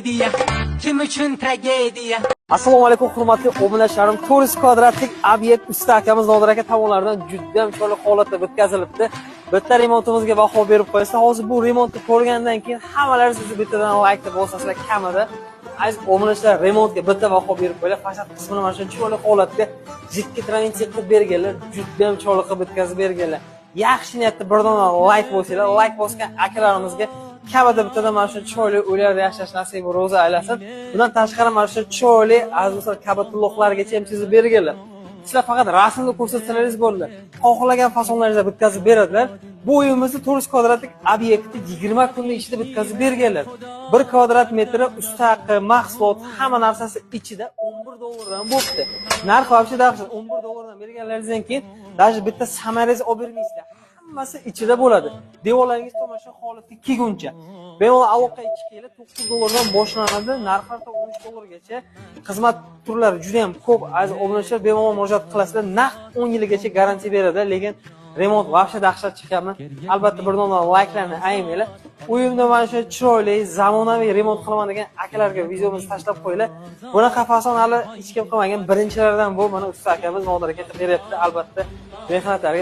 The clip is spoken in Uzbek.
Tragediya, kim uchun tragediya? Assalomu alaykum, hurmatli obunachilarim. 400 kvadratlik obyekt usta akamiz Nodir aka tomonidan juda ham chiroyli holatda bitkazilibdi. Bitta remontimizga baho berib qo'ysa, hozir bu remontni ko'rgandan keyin hammalaringiz o'zi bittadan like deb bosasizlar kamida. Aziz obunachilar, remontga bitta baho berib qo'yinglar. Fasad qismini mana shu chiroyli holatda жидкий травянка qilib berganlar, juda ham chiroyli qilib bitkazib berganlar. Yaxshi niyatda bir dona like bosinglar. Like bosgan akalarimizga kamida bittadan mana shu chiroyli uylarda yashash nasibi ro'za aylasin. Bundan tashqari mana shu chiroyli, aziz do'stlar, kabatulloqlargacha ham chizib berganlar. Sizlar faqat rasmni ko'rsatsalaringiz bo'ldi. Xohlagan fasonlaringizda bitkazib beradilar. Bu uyimizni 400 kvadratlik obyektni 20 kunning ichida bitkazib berganlar. 1 kvadrat metri usta haqi, mahsulot, hamma narsasi ichida 11 dollardan bo'pti. Narx вообще dahshat. 11 dollardan berganlaringizdan keyin даже bitta samarangiz olib bermaysizlar. Hammasi ichida bo'ladi. Devorlaringiz tomosha holatga kelguncha. Bemalol aloqaga chiqinglar, 9 dollardan boshlanadi, narxlar to 13 dollargacha. Xizmat turlari juda ham ko'p. Aziz obunachilar, bemalol murojaat qilasizlar. Naqd 10 yilgacha garantiya beradi, lekin remont вообще dahshat chiqyapman. Albatta bir dona layklarni ayamanglar. Uyimda mana shu chiroyli, zamonaviy remont qilaman degan akalarga videomizni tashlab qo'yinglar. Bunaqa fason hali hech kim qilmagan. Birinchilardan bu mana usta akamiz Nodir aka qilib beryapti. Albatta, mehnatlarga